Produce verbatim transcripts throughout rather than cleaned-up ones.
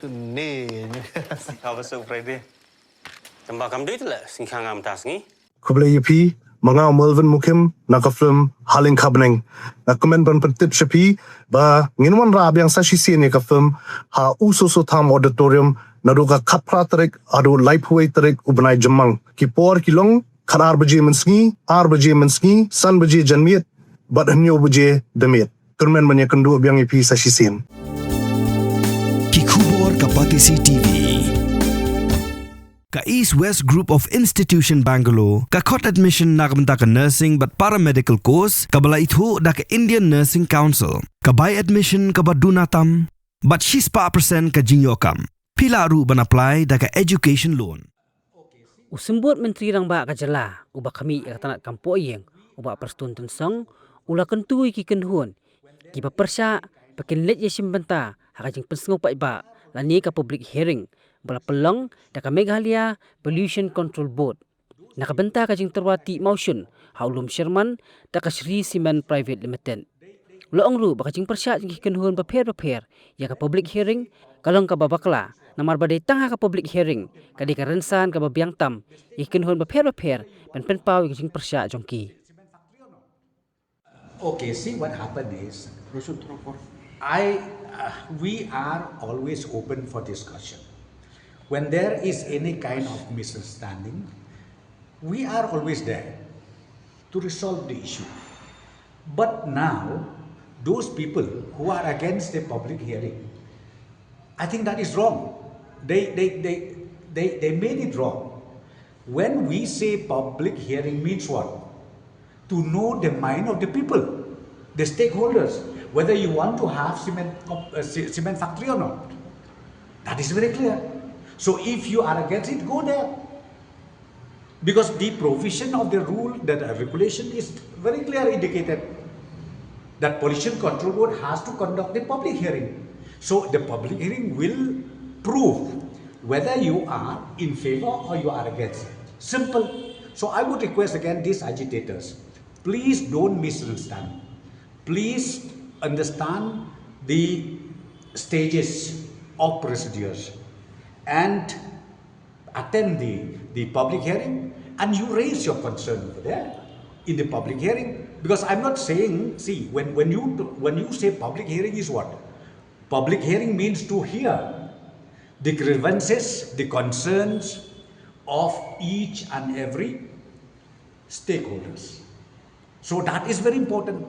Ni. Kaba su Friday. Tamba kam dei tele sing khang am tas ngi. Khublei ïa phi, ma nga u Melvin Mukim, na ka film Haleng Khabneng. Nga kmen ban pyntip sha phi ba ngin wanrah biang sa shisien ïa ka film ha U Soso Tham Auditorium naduh ka khatphra tarik haduh laiphew wei tarik u bnai Jymmang. Ki por ki long khatar baje mynsngi, ar baje mynsngi, san baje janmiet bad hynñiew baje damiet. Kyrmen ban ïakynduh biang ïa phi sa shisien. Ki khubor ka Batesi TV. Ka East West Group of Institution Bangalore ka khot admission na ka bynta ka nursing bad paramedical course kaba la ithuh da ka Indian Nursing Council. Ka bai admission kaba duna tam bad shispah percent ka jingïoh kam. Phi lah ruh ban apply da ka education loan. U Symbud Myntri Rangbah ka Jylla uba khmih ïa ka tnat kam poh ïing, u Bah Prestone Tynsong, u la kyntu ïa ki kynhun kiba pyrshah ba kin leit ïashim bynta ha ka jingpynsngew paidbah lane ka public hearing ba la pynlong da ka Meghalaya Pollution Control Board na ka bynta ka jingtyrwa tih mawshun ha u lum Sherman da ka Shree Cement Private Limited. U la ong ruh ba ka jingpyrshah jong ki kynhun bapher bapher ïa ka public hearing ka long kaba bakla, namar ba dei tang ha ka public hearing ka dei ka rynsan kaba biang tam ïa ki kynhun bapher bapher ban pynpaw ïa ka jingpyrshah jong ki. Okay, see, what happened is, I, uh, we are always open for discussion. When there is any kind of misunderstanding, we are always there to resolve the issue. But now, those people who are against the public hearing, I think that is wrong. They, they, they, they, they made it wrong. When we say public hearing means what? To know the mind of the people, the stakeholders, whether you want to have cement, uh, ce- cement factory or not. That is very clear. So if you are against it, go there. Because the provision of the rule, that the regulation is very clear indicated that Pollution Control Board has to conduct the public hearing. So the public hearing will prove whether you are in favor or you are against. Simple. So I would request again these agitators, please don't misunderstand. Please understand the stages of procedures and attend the, the public hearing and you raise your concern over there in the public hearing. Because I'm not saying, see, when, when, you, when you say public hearing is what? Public hearing means to hear the grievances, the concerns of each and every stakeholders. So that is very important.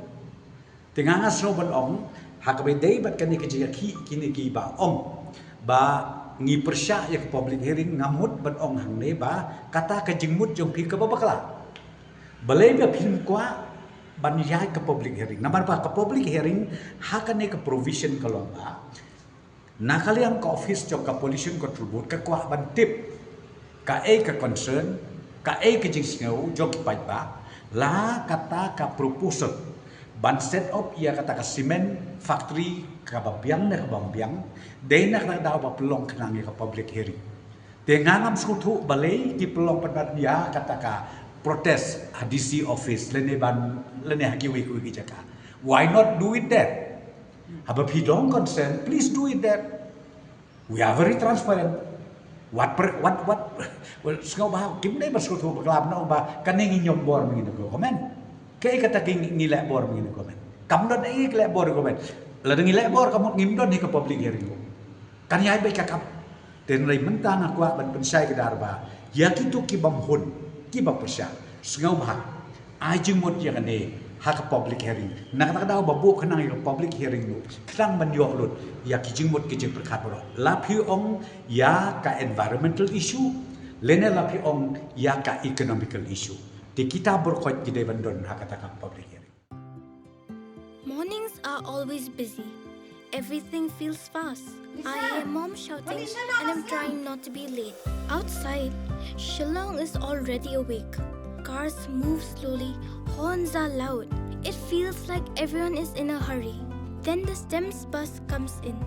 Te nga nga sngew ban ong, ha kaba ïadei bad kane ka jingïakhih kine kiba ong ba ngi pyrshah ïa ka public hearing, nga mut ban ong hangne ba kata ka jingmut jong phi kaba bakla. Balei ba phim kwah ban ïaid ka public hearing? Namar ba ka public hearing ha kane ka provision ka long ba na ka liang ka office jong ka Pollution Control Board ka kwah ban tip kaei ka concern, kaei ka jingsngew jong ki paidbah, la kata ka proposal ban set up ïa kata ka cement factory kaba biang ne kaba ym biang, dei na kata ka daw ba pynlong khnang ïa ka public hearing. Te nga ngam sngewthuh balei ki pynlong pynban ïa kata ka protest ha D C office lane ban lane ha kiwei kiwei ki jaka. Why not do it there? Haba phi don concern, please do it there. We are very transparent. Wat per, wat wat well, sngewbha kim dei ba sngewthuh bakla ban ong ba kane ngi ñiom bor ma ngi na comment. Kaei kata ki ngi leh bor ma ngi na comment? Kam don ei ki leh bor comment. Lada ngi leh bor ka mut ngim don hi ka public hearing. Kan ïai beit ka kam. Te hynrei mynta nga kwah ban pynshai kdar ba ïa kito ki bym hun, ki ba pyrshah, sngewbha ai jingmut ïa kane ha ka public hearing. Na kata ka daw ba buh khnang ïa ka public hearing ruh khnang ban ïoh lut ïa ki jingmut ki jingpyrkhat baroh. La phi ong ïa ka environmental issue lane la phi ong ïa ka economical issue. Te kita baroh khoit ki dei ban don ha kata ka public hearing. Mornings are always busy. Everything feels fast. I hear mom shouting and I'm trying not to be late. Outside, Shillong is already awake. Cars move slowly, horns are loud. It feels like everyone is in a hurry. Then the STEMS bus comes in.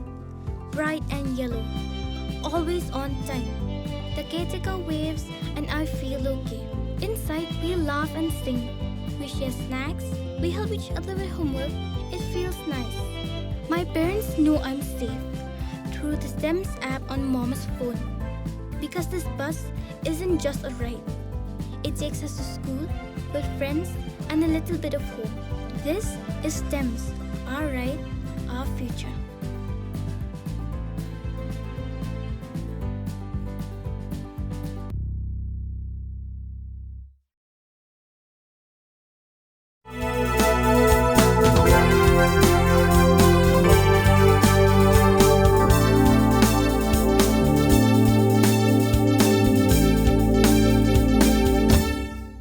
Bright and yellow. Always on time. The caretaker waves and I feel okay. Inside, we laugh and sing. We share snacks. We help each other with homework. It feels nice. My parents know I'm safe. through the STEMS app on Mom's phone. Because this bus isn't just a ride, it takes us to school, with friends, and a little bit of home. This is STEMS, our ride, our future.